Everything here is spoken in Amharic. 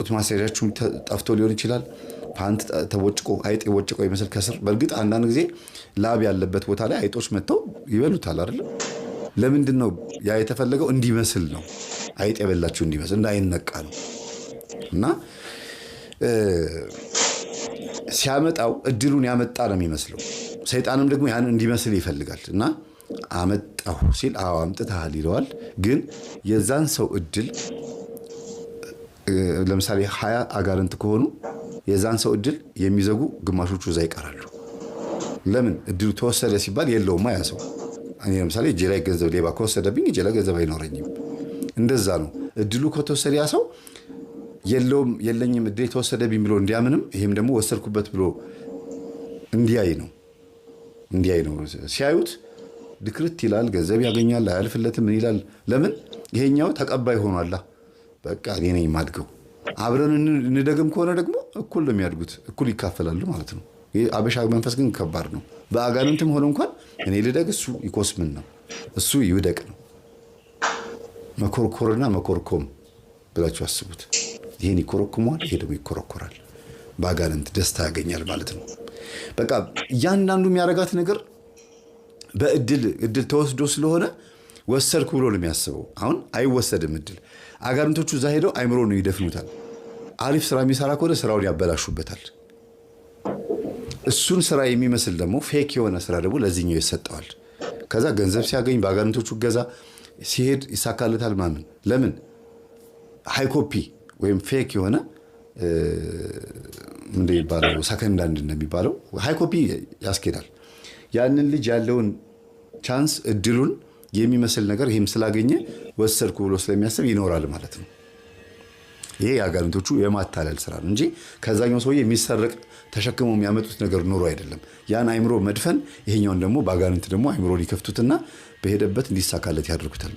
ጡት ማስያዣችሁም ጠፍቶ ሊሆን ይችላል። ፓንት ተቦጭቆ አይጥ የቦጭቆ ይመስል ከስር። በእርግጥ አንዳንድ ጊዜ ላብ ያለበት ቦታ ላይ አይጦች መጥተው ይበሉታል አይደለም። ለምንድን ነው ያ የተፈለገው? እንዲመስል ነው። አይጥ የበላችሁ እንዲመስል እንዳይነቃ ነው። እና ሲያመጣው እድሉን ያመጣ ነው የሚመስለው። ሰይጣንም ደግሞ ያን እንዲመስል ይፈልጋል። እና አመጣሁ ሲል አዎ አምጥተሃል ይለዋል። ግን የዛን ሰው እድል ለምሳሌ 20 አጋንንት ከሆኑ የዛን ሰው እድል የሚዘጉ ግማሾቹ እዛ ይቀራሉ። ለምን እድሉ ተወሰደ ሲባል የለውማ ያ ሰው። እኔ ለምሳሌ እጄ ላይ ገንዘብ ሌባ ከወሰደብኝ እጄ ላይ ገንዘብ አይኖረኝም። እንደዛ ነው። እድሉ ከተወሰደ ያ ሰው የለውም፣ የለኝም እድል የተወሰደብኝ ብሎ እንዲያምንም ይሄም ደግሞ ወሰድኩበት ብሎ እንዲያይ ነው እንዲያይ ነው። ሲያዩት ድክርት ይላል፣ ገንዘብ ያገኛል፣ አያልፍለትም፣ ምን ይላል። ለምን ይሄኛው ተቀባይ ሆኗላ። በቃ እኔ ነኝ የማድገው። አብረን እንደግም ከሆነ ደግሞ እኩል ነው የሚያድጉት፣ እኩል ይካፈላሉ ማለት ነው። ይህ አበሻ መንፈስ ግን ከባድ ነው። በአጋንንትም ሆነ እንኳን እኔ ልደግ እሱ ይኮስምን ነው፣ እሱ ይውደቅ ነው። መኮርኮርና መኮርኮም ብላችሁ አስቡት። ይህን ይኮረኩመዋል፣ ይሄ ደግሞ ይኮረኮራል። በአጋንንት ደስታ ያገኛል ማለት ነው። በቃ እያንዳንዱ የሚያደርጋት ነገር በእድል እድል ተወስዶ ስለሆነ ወሰድኩ ብሎ ነው የሚያስበው። አሁን አይወሰድም እድል። አጋንንቶቹ እዛ ሄደው አይምሮ ነው ይደፍኑታል። አሪፍ ስራ የሚሰራ ከሆነ ስራውን ያበላሹበታል። እሱን ስራ የሚመስል ደግሞ fake የሆነ ስራ ደግሞ ለዚህኛው ይሰጠዋል። ከዛ ገንዘብ ሲያገኝ በአጋንንቶቹ እገዛ ሲሄድ ይሳካለታል ምናምን። ለምን high copy ወይም fake የሆነ ምንድን የሚባለው second hand እንደሚባለው high copy ያስኬዳል። ያንን ልጅ ያለውን chance እድሉን የሚመስል ነገር ይህም ስላገኘ ወሰድኩ ብሎ ስለሚያስብ ይኖራል ማለት ነው። ይሄ የአጋንንቶቹ የማታለል ስራ ነው እንጂ ከዛኛው ሰውዬ የሚሰረቅ ተሸክመው የሚያመጡት ነገር ኖሮ አይደለም። ያን አይምሮ መድፈን፣ ይሄኛውን ደግሞ በአጋንንት ደግሞ አይምሮ ሊከፍቱትና በሄደበት እንዲሳካለት ያደርጉታል።